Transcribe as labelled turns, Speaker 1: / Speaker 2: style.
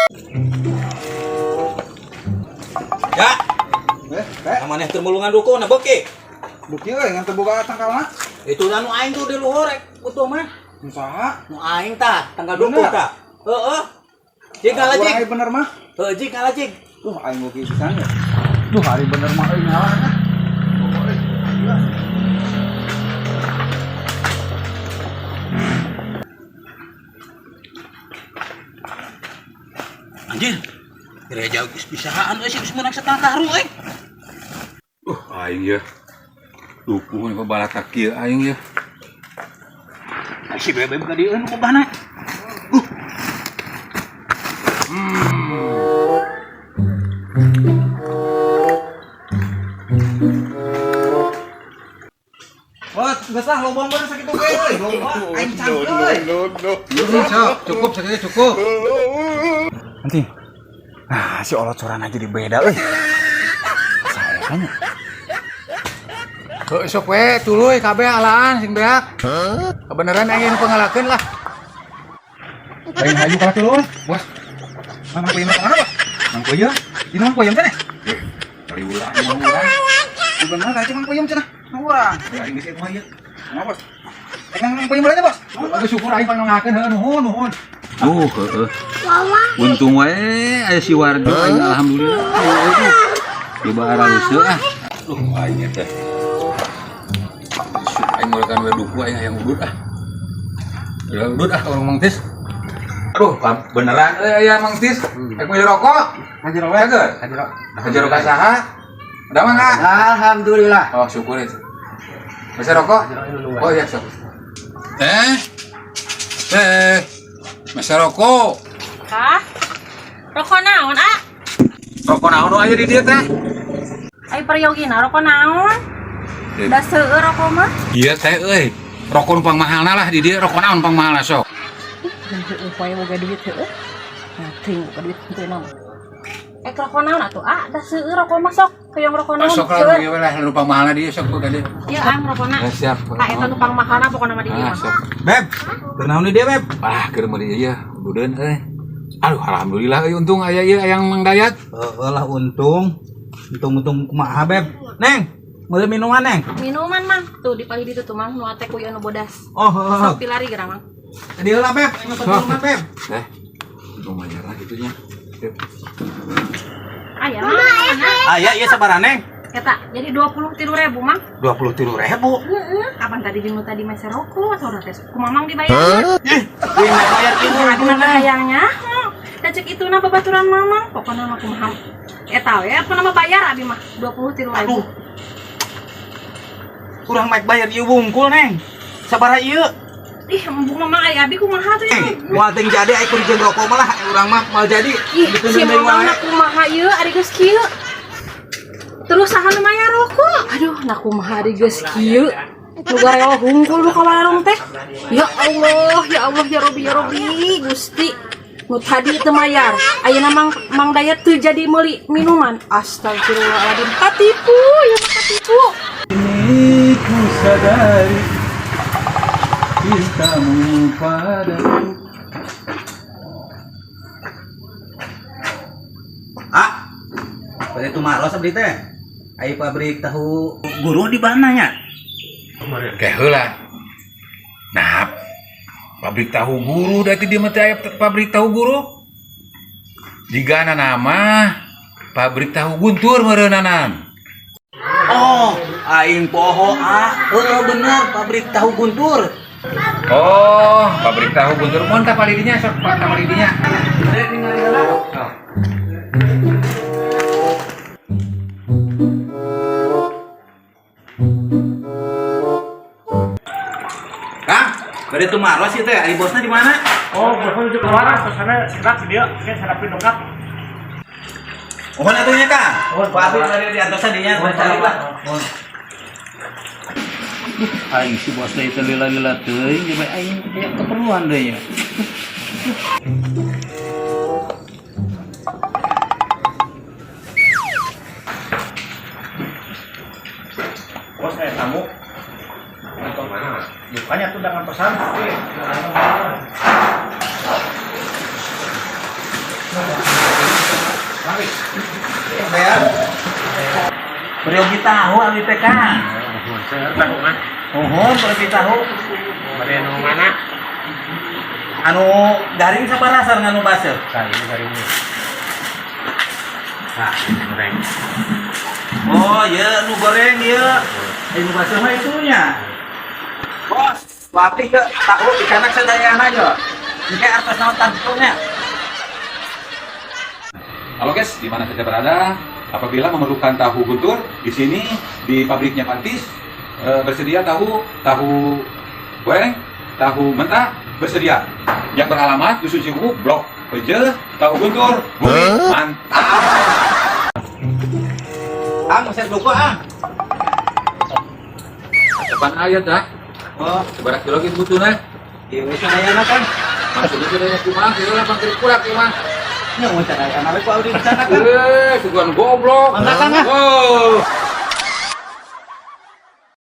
Speaker 1: Ya,
Speaker 2: Eh, eh,
Speaker 1: maneh teu mulungan duku na beuki.
Speaker 2: Beuki euy ngan teu boga tangkalna.
Speaker 1: Itu anu aing tuh di luhur rek butuh mah.
Speaker 2: Nu saha?
Speaker 1: Nu aing tah, tanggal duku
Speaker 2: Bener.
Speaker 1: tah. Heeh. Jig ngalah
Speaker 2: Urang
Speaker 1: jig.
Speaker 2: ai bener mah.
Speaker 1: Heeh, jig ngalah jig.
Speaker 2: Duh, aing beuki pisan ya. Duh, hari bener mah euy ngalah ah. Bogo euy. Gila.
Speaker 1: Anjir. Gereja geus bisahaan euy geus meunang setengah karung euy.
Speaker 3: Aing ya. Dukuh nih balak kaki aing ya.
Speaker 1: Si bebek ka dieu nu kubahna.
Speaker 2: Wah, geus lah lobang bener sakitu ge euy. Loba aing can euy.
Speaker 3: Sok, cukup sakitu cukup.
Speaker 2: Nanti. Ah, si olot sorana jadi beda euy. Saya tanya.
Speaker 3: Heuh sok we tuluy kabeh alaan sing beak. Kebenaran aing nu pangalakeun lah.
Speaker 2: Lain hayu kalah tuluy.
Speaker 3: Bos,
Speaker 2: Mang puyem ka mana, Bos? Mang puyem? Ini mang puyem cenah.
Speaker 3: dari urang mah urang.
Speaker 2: Bener aja mang puyem cenah. Mang urang.
Speaker 3: Aing geus kumaha ieu.
Speaker 2: Mang Bos. Eh, mang puyem aja, Bos.
Speaker 3: Aduh syukur aing pangalakeun heuh nuhun nuhun. Heeh. Untung wae aya si Warjo aing alhamdulillah. Heueuh. Coba araluse ah. Duh aing teh. Aing merekan we duku aing hayang udud ah. Hayang udud ah kalau Mang Tis. Aduh, beneran euy aya Mang Tis. Rek meuli rokok.
Speaker 2: Haji rowe.
Speaker 3: Hajar.
Speaker 2: Haji rowe.
Speaker 3: Hajar ka saha? Ada mah enggak?
Speaker 4: Alhamdulillah.
Speaker 3: Oh, syukur itu. Bisa rokok? Oh iya, sok. Eh. Eh. Masa rokok.
Speaker 5: Hah? Rokok naon, ah?
Speaker 3: Rokok naon nu aya di dieu teh?
Speaker 5: Ai peryogina rokok naon? Da seueur rokok mah.
Speaker 3: Iya teh euy. Rokok nu pangmahalna lah di dieu, rokok naon pangmahalna sok.
Speaker 5: Heueuh poe boga duit heueuh. Nah, teuing boga duit henteu naon. Eh rokok naon atuh, ah? Da seueur rokok mah sok. Hoyong rokok naon?
Speaker 3: Sok lah nu ieu lah nu pangmahalna di dieu sok boga dieu.
Speaker 5: Ieu ang rokokna.
Speaker 3: Ya, siap.
Speaker 5: Tah eta nu pangmahalna pokona mah di dieu
Speaker 3: Ah,
Speaker 5: mah.
Speaker 3: sok.
Speaker 1: Beb, keur naon di dieu, Beb?
Speaker 3: Ah, keur meuli ieu ududeun euy. Aduh, alhamdulillah euy untung aya ieu ayang Mang Dayat.
Speaker 1: Heeh lah untung. Untung-untung kumaha, Beb? Neng, meuli minuman, Neng.
Speaker 5: Minuman mang, tuh di palih ditu tuh mang, nu ate ku ieu nu bodas.
Speaker 1: Oh, heeh.
Speaker 5: Sok pilari geura mang.
Speaker 1: Di heula, Beb. Aing mesen minuman, Beb.
Speaker 3: Eh, untung mayar lah gitu nya.
Speaker 5: Aya mang, mana?
Speaker 1: Aya ieu sabaraha, Neng?
Speaker 5: Eta, jadi 23.000 mang.
Speaker 1: 23.000.
Speaker 5: Heeh, kapan tadi jeung nu tadi meser rokok, saurna teh ku mamang dibayar.
Speaker 1: Ih, aing mah bayar ieu
Speaker 5: Abi mah hayangnya. Da cek itu na babaturan mamang, pokona mah kumaha. Eta we, apa nama bayar abi mah 23.000.
Speaker 1: Aduh. Kurang mek bayar ieu wungkul, Neng. Sabaraha ieu?
Speaker 5: Ih, embung mamang ai abi kumaha tuh
Speaker 1: Neng,
Speaker 5: ya?
Speaker 1: moal teuing jadi ai kudu jeung rokok malah urang mah moal jadi.
Speaker 5: Ih, si mamang mah kumaha ieu ari geus kieu. Terus saha nu mayar rokok? Aduh, nah kumaha ari geus kieu. Nu garelo hungkul nu ka warung teh. Ya Allah, ya Allah, ya Robi, ya Robi, Gusti. Nu tadi teu mayar. Ayeuna Mang Mang Dayat teu jadi meuli minuman. Astagfirullahaladzim, katipu, ya mah katipu.
Speaker 3: Ini ku sadari cintamu padaku.
Speaker 1: Ah. Pada itu maros abdi teh. Ai pabrik tahu guru di mana nya?
Speaker 3: Kayak heula. Nah, pabrik tahu guru da di mah teh aya pabrik tahu guru. Jigana nama pabrik tahu Guntur meureunanan.
Speaker 1: Oh, aing poho ah. Heeh bener pabrik tahu Guntur.
Speaker 3: Oh, pabrik tahu Guntur mun ka palidinya sok ka palidinya. Sok.
Speaker 1: Kang, bade tumaros ieu teh, ari bosna di mana?
Speaker 6: Oh, bosnya menuju keluar, pesannya serak sih dia, kayak sarapin dongkap.
Speaker 1: Mohon atuh nya, Kang.
Speaker 6: Mohon,
Speaker 1: Pak Abi bade diantosan dinya,
Speaker 6: Mohon,
Speaker 1: cari lah.
Speaker 6: mohon.
Speaker 4: Aing si bos teh teu lila-lila teuing jeung aing aya keperluan deui nya.
Speaker 6: Bos, saya tamu. Mana? Bukannya tuh dengan pesan.
Speaker 1: Peryogi tahu abdi teh, Kang.
Speaker 6: Seueur tahu mah.
Speaker 1: Muhun peryogi tahu.
Speaker 6: Bade nu mana?
Speaker 1: Anu garing sabaraha sareng anu baseuh?
Speaker 6: Tah, ini garingnya. Nah, goreng.
Speaker 1: Oh, iya nu goreng ieu. Eh, nu baseuh mah itunya. Bos, wapi ke tahu dicanak sadayana yo. Engke atas naon tangtuna.
Speaker 3: Halo guys, di mana saja berada, apabila memerlukan tahu guntur, di sini di pabriknya Pantis bersedia tahu tahu goreng, tahu mentah bersedia. Yang beralamat Dusun Cigugu, Blok Peje, tahu guntur, gurih, mantap.
Speaker 1: Ang, meser buku ah.
Speaker 3: Depan ayat dah.
Speaker 1: Oh,
Speaker 3: Seberat kilo gitu butuhna.
Speaker 1: iya wis sadayana kan.
Speaker 3: Maksudnya sudah kumaha, kilo lah pangkir kurang ieu mah.
Speaker 1: Nya mun sadayana we ku abdi dicanak kan.
Speaker 3: Eh, suguhan goblok.
Speaker 1: Mangga, Kang, ah.
Speaker 3: Oh.